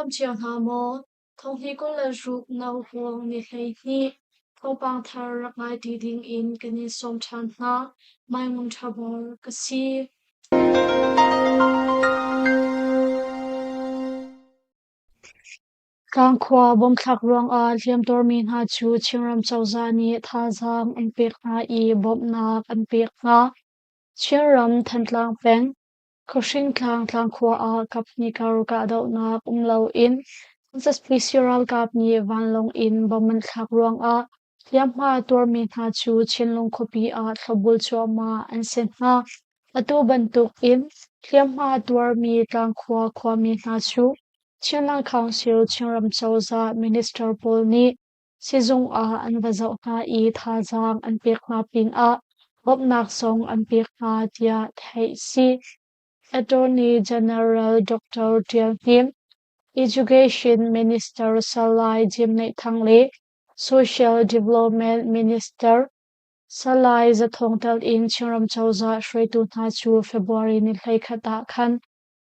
dam cio hna maw? Thonghni 26 no huang ni 12 thawngpang thar rak ngai ti ding in kan in sawm ṭhan hna. Mai Ngun Ṭha Bor ka si. Tlangkhua bomthlak ruangah hliamtuarmi hna cu Chinram cozah nih thazaang an pek hna i bawmhnak an pek hna. Chinram Thantlang peng, Khuahringtlang tlangkhua ah kaphnih kar kahdohnak um loin SSPC ralkap nih vanlawng in bom an thlak ruangah hliamhma tuarmi hna cu Chinlung khuapi ah thlopbul cuahmah an si hna. Atu bantuk in hliamhma tuarmi tlangkhua khuami hna cu Chinland Council Chinram cozah minister pawl nih sizung ah an va zoh hna i thazaang an pek hna pinah bawmhnak zong an pek hna tiah theih si. Attorney General Dr. Tial Hnim, Education Minister Salai Jim Neih Thang le Social Development Minister Salai Zathawng tel in Chinram cozah hruaitu hna cu February ni 11 ah khan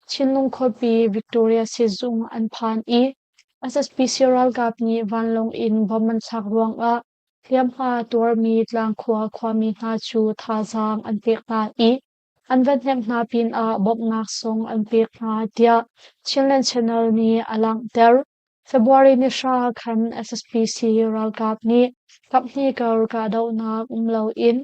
Chinlung khuapi Victoria sizung an phan i SSPC ralkap nih vanlawng in bomb an thlak ruangah hliamhma tuarmi Tlangkhua khuami hna cu thazaang an pek hna i an va hnemh hna pinah bawmhnak zong an pek hna tiah Chinland Channel nih a langhter. February ni hra khan SSPC ralkap nih kaphnih kar kahdohnak um loin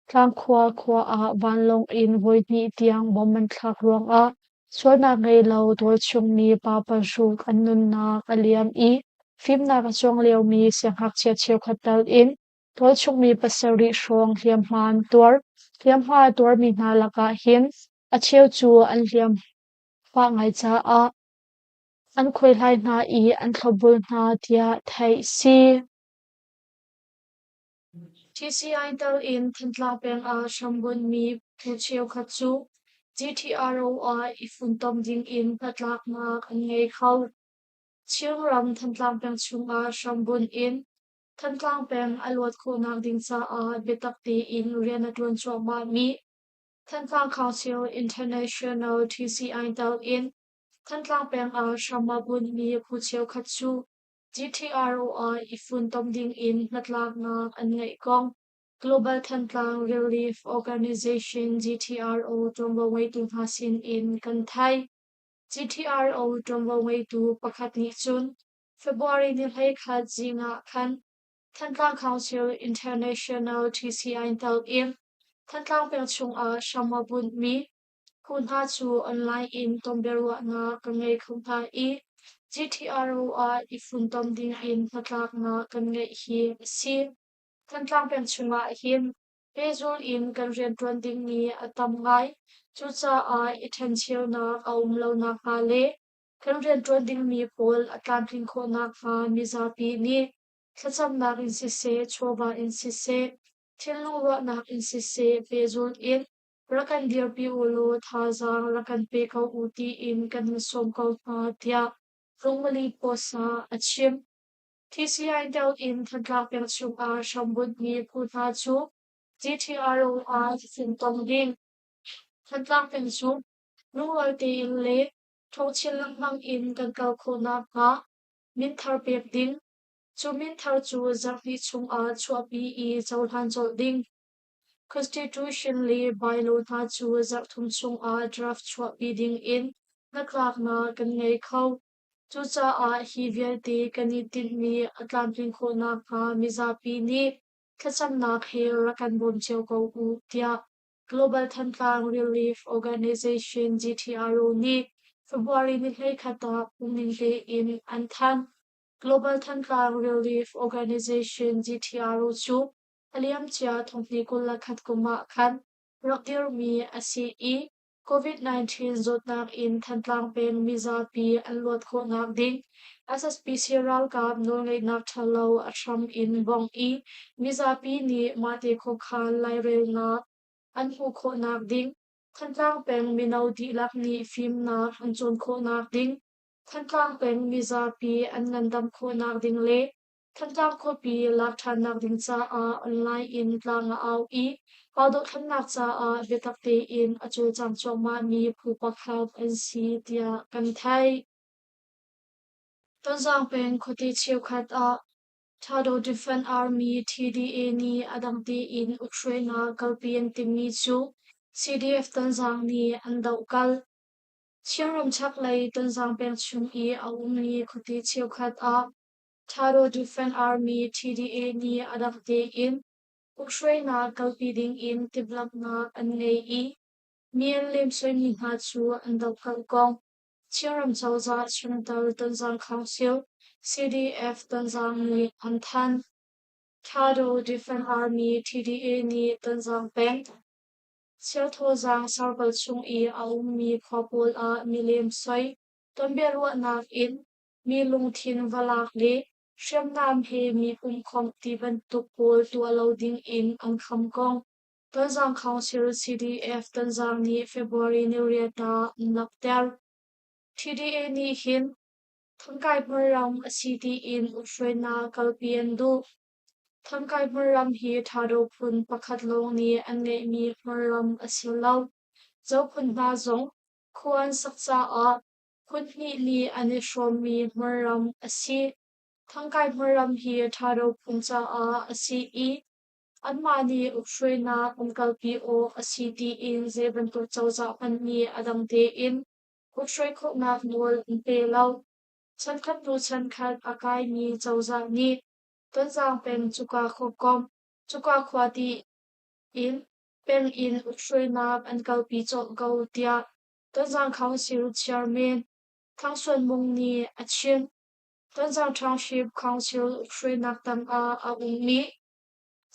Tlangkhua khua ah vanlawng in voihnih tiang bomb an thlak ruangah sualnak ngei lo tualchungmi pa paruk an nunnak a liam i fimnak a cawng liomi siangngakchia cheukhat tal in tualchungmi pasarih hrawng hliamhma an tuar. Hliamhma a tuarmi hna lakah hin a cheu cu an hliam fah ngai caah an khuaihlai hna i an thlopbul hna tiah theih si. TCI tal in Thantlang peng ah hrambunhmi phu cheukhat cu GTRO ah i funtom ding in hnatlaknak an ngei kho. Chinram Thantlang peng chungah hrambunh in Thantlang peng a luat khawhnak ding caah biatak tein rian a ṭuan cuahmahmi Thantlang Council International TCI tal in Thantlang peng ah hram a bunhmi phu cheukhat cu GTRO ah i funtom ding in hnatlaknak an ngeih kong Global Thantlang Relief Organization GTRO ṭuanvo ngeitu hna sin in kan theih. GTRO ṭuanvo ngeitu pakhat nih cun February ni 11 zing ah khan Thantlang Council International TCI tel in Thantlang peng chungah hram a bunhmi Phu hna cu online in tonbiaruahnak kan ngei kho hna i GTRO ah i funtom ding in hnatlaknak kan ngeih hi a si. Thantlang peng chungah hin pehzul in kan rianṭuan dingmi a tam ngai. Cucaah i ṭhencheunak a um lo nakhnga le kan rianṭuan dingmi pawl a tlamtlin khawh nakhnga mizapi nih thlacamnak in siseh, chawva in siseh, thinlung ruahnak in siseh pehzul in rak kan dirpi u law thazaang rak kan pe ko u tiin kan in sawm ko hna tiah Rungmali Post ah a chim. TCI tel in Thantlang peng chungah hrambunhmi phu hna cu GTRO ah funtom ding. Thantlang peng cu lungrual tein le ṭhawngchin lengmang in kan kal khawh nakhnga minthar pek ding. Cu minthar cu zarhhnih chungah chuahpi i cohlan colh ding. Constitution le bylaw hna cu zarhthum chungah draft chuahpi dingin hnatlaknak kan ngei kho. Cucaah hi vialte kan i tinhmi a tlamtlin khawh nakhnga mizapi nih thlacamnak he rak kan bawm cio ko u, tiah Global Thantlang Relief Organization GTRO nih February ni 11 ah phungning tein an thanh. Global Thantlang Relief Organization GTRO cu A liamcia thonghnih 21 kum ah khan rak dirmi a si i COVID-19 zawtnak in Thantlang peng mizapi an luat khawhnak ding SSPC ralkap nawlngeihnak ṭhalo a hram in bawmh i mizapi nih mahte khuakhan lairelnak an hmuh khawhnak ding, Thantlang peng mino dihlak nih fimnak an cawn khawhnak ding, Thantlang peng mizapi an ngandam khawhnak ding le Thantlang khuapi lak ṭhannak ding caah online in tlang a au i pa-dohthlennak caah biatak tein a cawlcang cuahmahmi phu pakhat an si tiah kan theih. Tonzang peng khuate cheukhat ah Thado Defence Army (TDA) nih a dang tein ukhruainak kalpi an timhmi cu CDF Tonzang nih an dohkalh. Chinram chaklei Tonzang peng chung i a ummi khuate cheukhat ah Thado Defence Army (TDA) nih a dang tein ukhruainak kalpi dingin timhlamhnak an ngei i mi an lemsoimi hna cu an dohkalh kong Chinram cozah chungtel Tonzang Council (CDF Tonzang) nih an thanh. Thado Defence Army (TDA) nih Tonzang peng Sialthawzang Circle chung i a ummi khua pawl ah milem soi, tonbiaruahnak in mi lungthin va lak le hriamnam he mi pumhkhawmh ti bantuk pawl tuah lo ding in an kham kong Tonzang Council CDF Tonzang nih February niriat ah an langhter. TDA nih hin Thangkai hmunram a si tiin ukhruainak kalpi an duh. Thangkai hmunram hi Thado phun pakhat lawng nih an ngeihmi hmunram a si lo. Zo phun hna zong khua an sak caah phun hnih nih an i hrawmmi hmunram a si. Thangkai hmunram hi Thado phun caah a si i anmah nih ukhruainak an kalpi awk a si tiin zei bantuk cozah hmanh nih a dang tein ukhruai khawhnak nawl an pe lo. Chankhat hnu chankhat a kaimi cozah nih Tonzang peng cuka khuakomh, cuka khua tiin peng in ukhruainak an kalpi colh ko tiah Tonzang Council Chairman Thang Suan Mung nih a chim. Tonzang Township Council ukhruainak tangah a ummi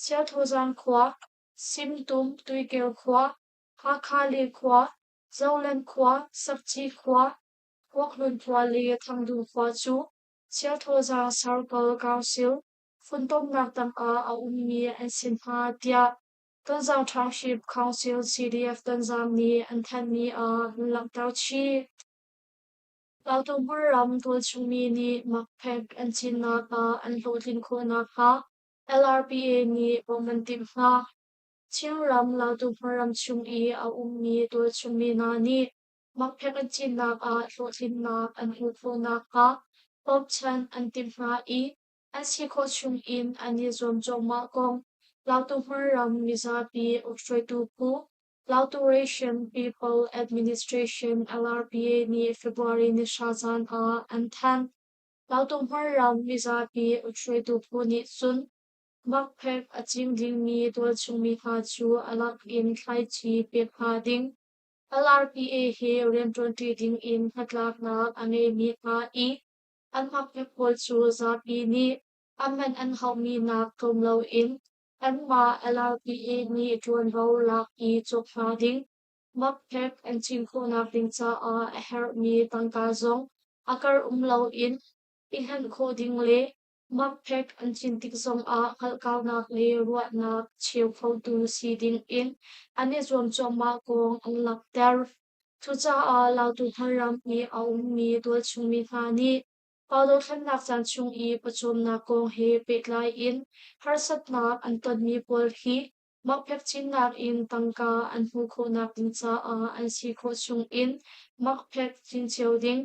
Siathawzang khua, Simtum Tuikel khua, Hakha le khua, Zoland khua, Sakci khua, Kuakhlun khua le Thangdung khua cu Siathawzang Circle Council funtomnak tangah a ummi an si hna tiah Tonzang Township Council CDF Tonzang nih an thanhmi ah an langhter chih. Lautu hmunram tualchungmi nih makphek an cinnak ah an hlawhtlin khawh nakhnga LRPA nih bawmh an timh hna. Chinram Lautu hmunram chung i a ummi tualchungmi hna nih makphek an cinnak ah hlawhtlinnak an hmuh khawh nakhnga bawmhchanh an timh hna i an si khawh chung in an i zuam cuahmah kong Lautu hmunram mizapi ukhruaitu phu Lautu Ration People Administration (LRPA) nih February ni hra zan ah an thanh. Lautu hmunram mizapi ukhruaitu phu nih cun makphek a cing dingmi tualchungmi hna cu a lak in thlaici pek hna ding, LRPA he rianṭuanṭi ding in hnatlaknak a ngeimi hna i an makphek pawl cu zapi nih a man an hauhmi nak tlawm loin Anmah LRPA nih ṭuanvo lak i cawk hna ding, makphek an cin khawhnak ding caah a herhmi tangka zong a karh um loin i hlenh khawh ding le makphek an cin tik zongah hngalhkaunak le ruahnak cheu khotu si ding in an i zuam cuahmah kong an langhter. Cucaah Lautu hmunram i a ummi tualchungmi hna nih Pa dothlennak caan chung i pawcawmnak kong he pehtlai in harsatnak an tonmi pawl hi makphek cinnak in tangka an hmuh khawhnak ding caah an si khawh chung in makphek cin cio ding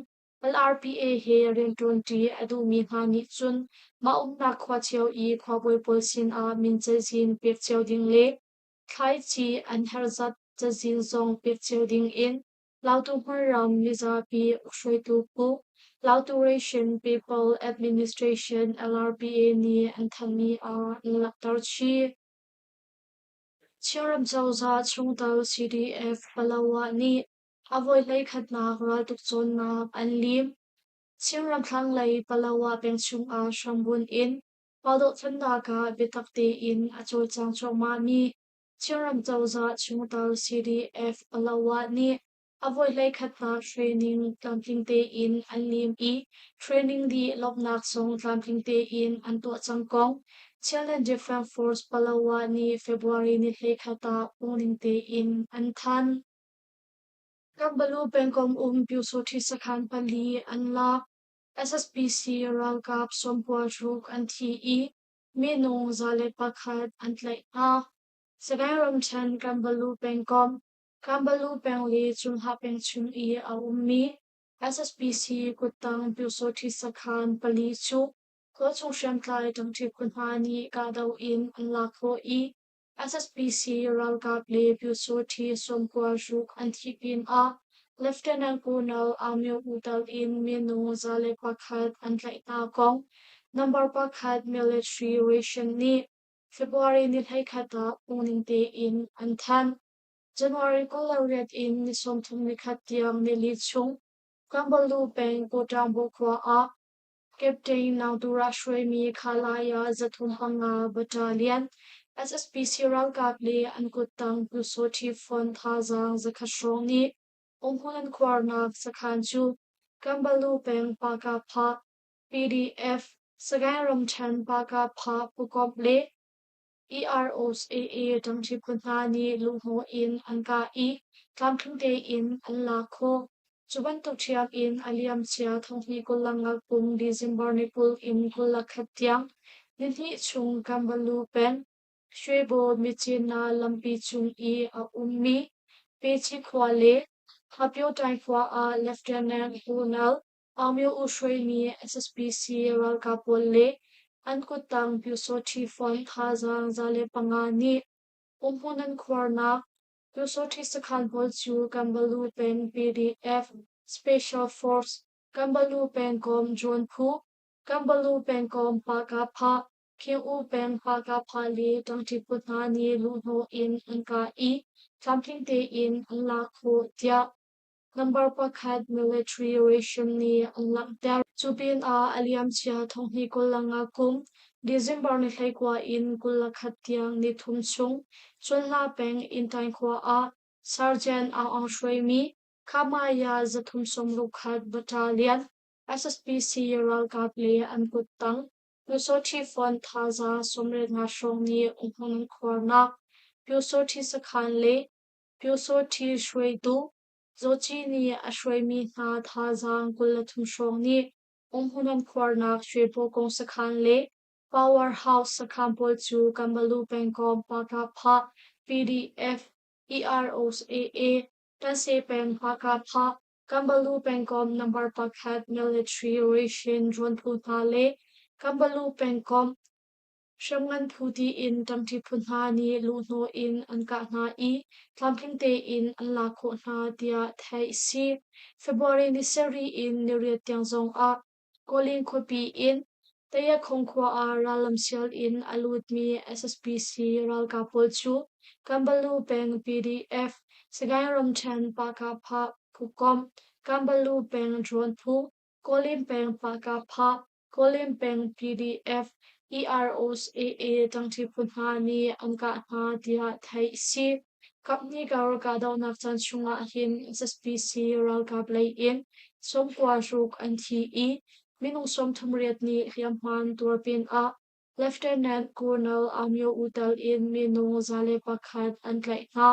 LRPA he rianṭuanṭi a duhmi hna nih cun mah umnak khua cio i khuabawi pawl sinah min cazin pek cio ding le thlaici an herh zat cazin zong pek cio ding in Lautu hmunram mizapi hruaitu phu Lautu Ration People Administration (LRPA) nih an thanhmi ah an langhter chih. Chinram cozah chungtel CDF Palawa nih a voi hleikhatnak raltuk cawnnak an lim. Chinram thlanglei Palawa peng chungah hrambunh in raldohthlennak ah biatak tein a cawlcang cuahmahmi Chinram cozah chungtel CDF Palawa nih a voi hleikhatnak training tlamtling tein an lim i training dih lawmhnak zong tlamtling tein an tuah cang kong Chinland Defence Force Palawa nih February ni 11 ah phungning tein an thanh. Kanbalu pengkomh um Pyusawṭhi sakhan pali an lak. SSPC ralkap 96 an thi i minung 101 an tlaih hna. Sagaing ramṭhen Kanbalu pengkomh, Kanbalu peng le Cunhlah peng chung i a ummi. SSPC kuttang Pyusawhti sakhan pali cu khuachung hriamtlai ṭangṭi phu hna nih kahdoh in an lak khawh i SSPC ralkap le Pyusawhti 90 ruk an thih pinah Lieutenant Colonel Amyo U tal in minung 101 an tlaih hna kong Number pakhat Military Ration nih February ni 11 ah phungning tein an thanh. January 28 in ni 31 tiang nili chung Kanbalu peng Kawṭangbaw khua ah Captain Naungtura hruaimi Khalaya 305 Battalion SSPC ralkap le an kuttang Pyusawhti Fund thazaang 100 hrawng nih umhmun an khuarnak sakhan cu Kanbalu peng Pakapha PDF Sagaing ramṭhen Pakapha phukomh le EROSAA ṭangṭi phu hna nih luhhnawh in an kah i tlamtling tein an lak khawh. Cu bantuk ṭhiam in a liamcia 2025 kum December ni 20 in 21 tiang nihnih chung Kanbalu peng Shwebo Myitkyina lampi cung i a ummi Pechi khua le Hapyotai khua ah Lieutenant Colonel Aung U hruaimi SSPC ralkap pawl le an kuttang Pyusawhti Fund thazaang 105 nih umhmun an khuarnak Pyusawhti sakhan pawl cu Kanbalu peng PDF, Special Force, Kanbalu pengkomh drone phu, Kanbalu pengkomh Pah-Kah-Phah, Khin-U peng Pah-Kah-Phah le ṭangṭi phu hna nih luhhnawh in an kah i tlamtling tein an lak khawh tiah Number pakhat military ration nih an langhter. Cu pinah a liamcia 2025 kum December ni 19 in 21 tiang ni thum chung Cunhla peng Intain khua ah Sergeant Aung Aung hruaimi Khamaya 361 Battalion SSPC ralkap le an kuttang Pyusawhti Fund thazaang 85 hrawng nih umhmun an khuarnak Pyusawhti sakhan le Pyusawhti hruaitu Zawci nih a hruaimi hna thazaang 23 hrawng nih umhmun an khuarnak Shwepawkong sakhan le Power House sakhan pawl cu Kanbalu pengkomh Pakapha PDF, EROSAA, Tanse peng Pakapha, Kanbalu pengkomh number pakhat Military Ration drone phu hna le Kanbalu pengkomh Hriamngan phu tiin ṭangṭi phu hna nih luhhnawh in an kah hna i tlamtling tein an lak khawh hna tiah theih a si. February ni sarih in niriat tiang zongah Kawlin khuapi in Tayakhung khua ah rallam sial in a lutmi SSPC ralkap pawl cu Kanbalu peng PDF, Sagaing ramṭhen Pahkahphah phukomh, Kanbalu peng drone phu, Kawlin peng Pahkahphah, Kawlin peng PDF, EROSAA ṭangṭi phu hna nih an kah hna tiah theih a si. Kaphnih kar kahdohnak caan chungah hin SSPC ralkap lei in 90 ruk an thi i minung 38 nih hliamhma an tuar pinah Lieutenant Colonel Amyo U tal in minung 101 an tlaih hna.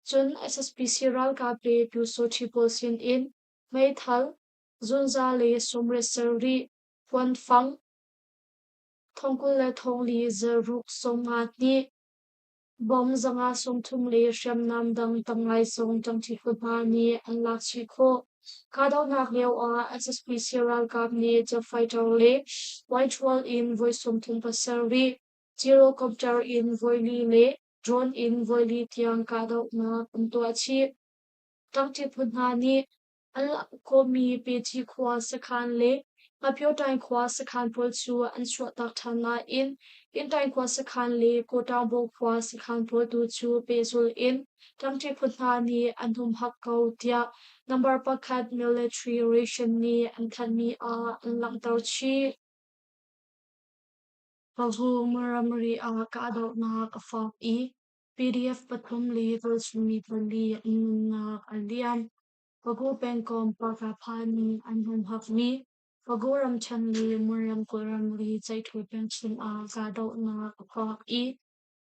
Cun SSPC ralkap le Pyusawhti pawl sin in meithal, zunza le 87, kuanfang, 24 zaruk 52, bom 530 le hriamnam dang tam ngai zong ṭangṭi phu hna nih an lak chih khawh. Kahdohnak lio ah SSPC ralkap nih jet fighter le Y-12 in voi 37, gyrocopter in voi li le drone in voi li tiang kahdohnak an tuah chih. Ṭangṭi phu hna nih An lak khawhmi Pethi khua sakhan le Ngapyotaing khua sakhan pawl cu an chuahtak ṭhan nain Intaing khua sakhan le Kawṭaungbaw khua sakhan pawl tu cu pehzulh in ṭangṭi phu hna nih an humhak ko tiah number pakhat military ration nih an thanhmi ah an langhter chih. Pahum ramri ah kahdohnak a fak i PDF pathum le tualchungmi pali an nunnak a liam. Pago pengkomh Pakapha nih an humhakmi Pago ramṭhen le Mon ramkulh ramri Ceihṭhu peng chungah kahdohnak a fak i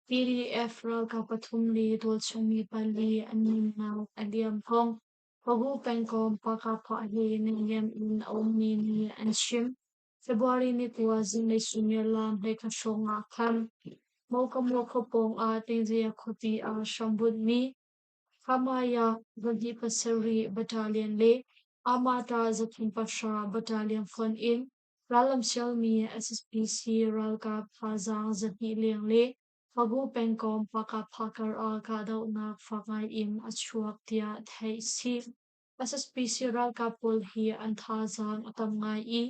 PDF ralkap pathum le tualchungmi pali an nunnak a liam kong Pago pengkomh Pakapha he naihniam in a ummi nih an chim. February ni kua zinglei suimilam 11 hrawng ah khan Mawkamuah khua pawng ah Tengzia khuapi ah hrambunhmi Hamaya 27 Battalion le. Amata 310 Battalion fonh in rallam sialmi SSPC ralkap thazaang 200 leng le Pagu pengkomh Pakapha kar ah kahdohnak fak ngai in a chuak tiah theih a si. SSPC ralkap pawl hi an thazaang a tam ngai i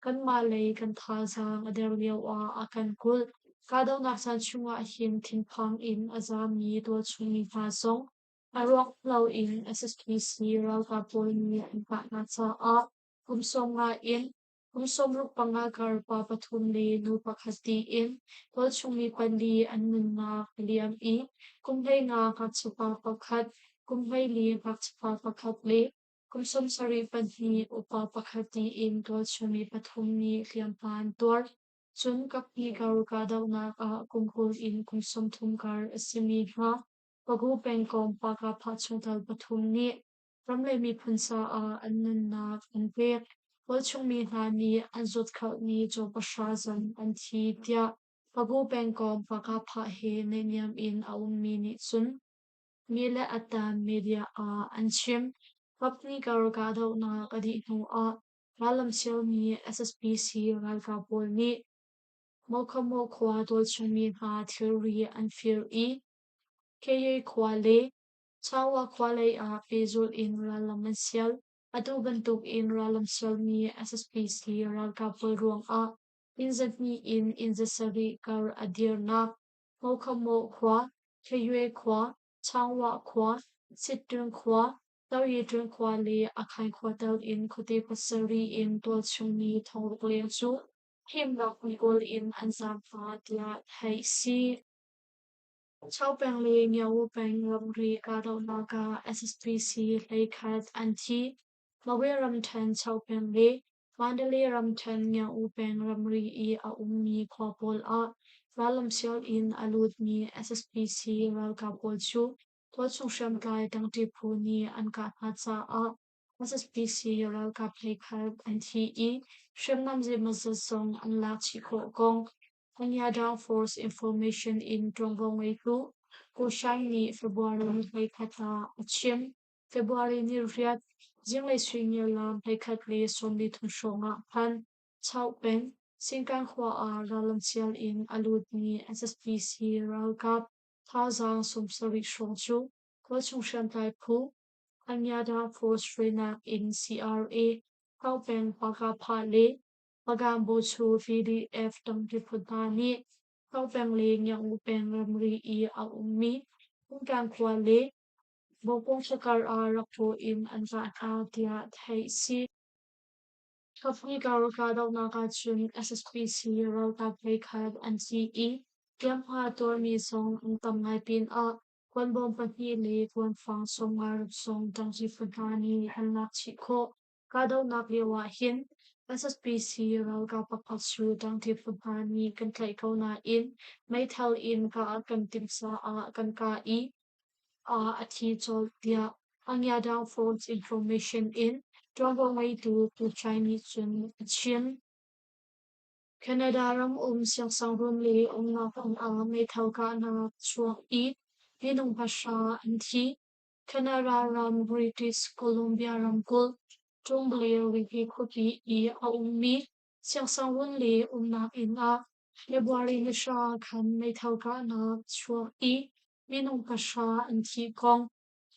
kanmah lei kan thazaang a der lio ah a kan kulh. Kahdohnak caan chungah hin thinphang in a zaami tualchung mi hna zong a ruak loin SSPC ralkap pawl nih an kah hna caah kum 15 in kum 65 kar pa pathum le nu pakhat tiin tualchung mi pali an nunnak a liam i kum 15 ngakchia pa pakhat, kum 14 ngakchia pa pakhat le kum 74 upa pakhat tiin tualchung mi pathum nih hliamhma an tuar. Cun kaphnih kar kahdohnak ah kum 20 in kum 30 kar a simi hna Pagu pengkomh Pakapha chungtel pathum nih ram le miphun caah an nunnak an pek. Tualchung mi hna nih an zuatkhalhmi caw pahra zong an thi tiah Pagu pengkomh Pakapha he naihniam in a ummi nih cun mi le atan media ah an chim. Kaphnih kar kahdohnak a dih hnu ah rallam sialmi SSPC ralkap pawl nih Mokhamoh khua tualchung mi hna thilri an fir i Kayay khua le Chawa khua lei ah pehzulh in rallam an sial. Atu bantuk in rallam sialmi SSPC ralkap pawl ruangah inn 200 in inn 700 kar a dirnak Mokhamoh khua, Kayue khua, Changwa khua, Sitṭung khua, Toyitun khua le Akhain khua tel in khuate pasarih in tualchung mi 600 leng cu himnak hmun in an zaam hna tiah theih a si. Chau peng le Ngiawu peng ramri kahdohnak ah SSPC 11 an thi. Magwe ramṭhen Chau peng le Mandalay ramṭhen Ngiawu peng ramri i a ummi khua pawl ah rallamsial in a lutmi SSPC ralkap pawl cu tualchung hriamtlai ṭangṭi phu nih an kah hna caah SSPC ralkap 11 an thi i hriamnam zeimawzat zong an lak chih khawh kong Anyadang Force Information in ṭuanvo ngeitu Ko Shine nih February ni 21 ah a chim. February ni riat zinglei suimilam 11:43 hrawng ah khan Chau peng, Singkang khua ah rallamsial in a lutmi SSPC ralkap thazaang 70 hrawng cu khualchung hriamtlai phu Anyada Force hruainak in CRA, Chau peng Pakapha le Pagan Buchu PDF tampi phu hna nih Chau peng le Ngiang peng ramri i a ummi Phungtlang khua le Bawkung khuakar ah rak ṭaw in an kah hna tiah theih a si. Kafika kahdohnak ahcun SSPC ralkap 11 an thi i hliamhma tuarmi zong an tam ngai pinah kuanbawm pahnih le kuanfang 50 zong ṭangṭi phu hna nih an lak chih khawh. Kahdohnak lio ahhin SSPC ralkap pakhat cu ṭangṭi phu hna nih kan tlaih ko nain meithal in kah kan timh caah kan kah i a thi colh tiah Angyadaung Force Information in ṭuanvo ngeitu Pu Chai nih cun a chim. Canada ram um siangsangruun le umnak hmun ah meithal kahnak chuak i minung pahra an thi. Canada ram British Columbia ramkulh Tremblay rili khuapi i a ummi siangsangruun le umnak inn ah February ni hra khan meithal kahnak chuak i minung pahra an thih kong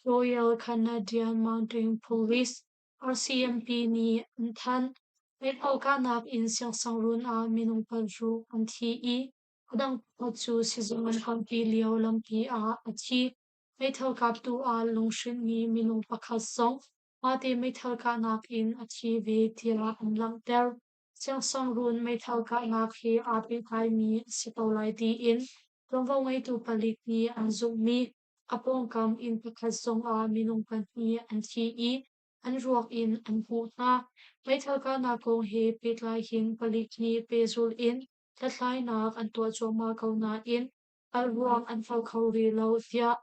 Royal Canadian Mountain Police RCMP nih an thanh. Meithal kahnak in siangsangruun ah minung paruk an thi i a dang pakhat cu sizung an kalpi lio lampi ah a thi. Meithal kaptu ah lunghrinhmi minung pakhat zong mahte meithal kahnak in a thi ve tiah an langhter. Siangsangruun meithal kahnak he aa pehtlaimi a si ko lai tiin ṭuanvo ngeitu palik nih an zumhmi a pawngkam inn pakhat zongah minung pahnih an thi i an ruak in an hmuh hna. Meithal kahnak kong he pehtlai hin palik nih pehzulh in hlathlainak an tuah cuahmah ko nain a ruak an hngal kho rih lo tiah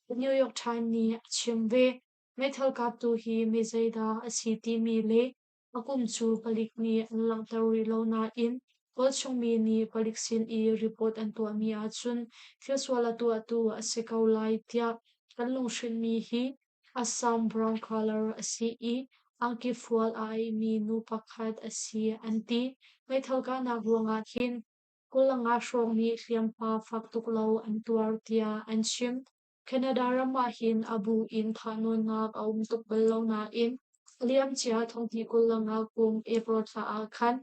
The New York Times nih a chim ve. Meithal kaptu hi mi zeidah a si timi le a kum cu palik nih an langhter rih lo nain tualchungmi nih palik sin i report an tuahmi ahcun thilsual a tuahtu a si ko lai tiah kan lunghrinhmi hi Assam brown color a si i Angki fual aa aihmi nu pakhat a si an ti. Meithal kahnak ruangah hin 25 hrawng nih hliamhma fak tuk lo an tuar tiah an chim. Canada ram ah hin a bu in thahnawnnak a um tuk bal lo nain a liamcia 2025 kum April thla ah khan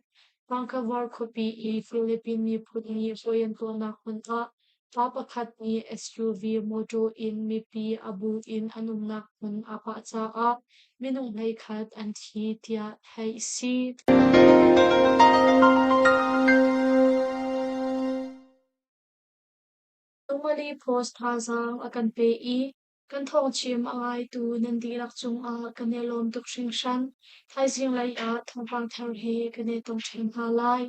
Vancouver khuapi i Philippine miphun nih puai an tuahnak hmun ah pa pakhat nih SUV mawṭaw in mipi a bu in an umnak hmun a pah caah minung 11 an thi tiah theih a si. Lungmali Post thazaang a kan pe i kan thawngchim a ngaitu nan dihlak cungah kan i lawm tuk hringhran. Thaizing lei ah thawngpang thar he kan i tong ṭhan hna lai.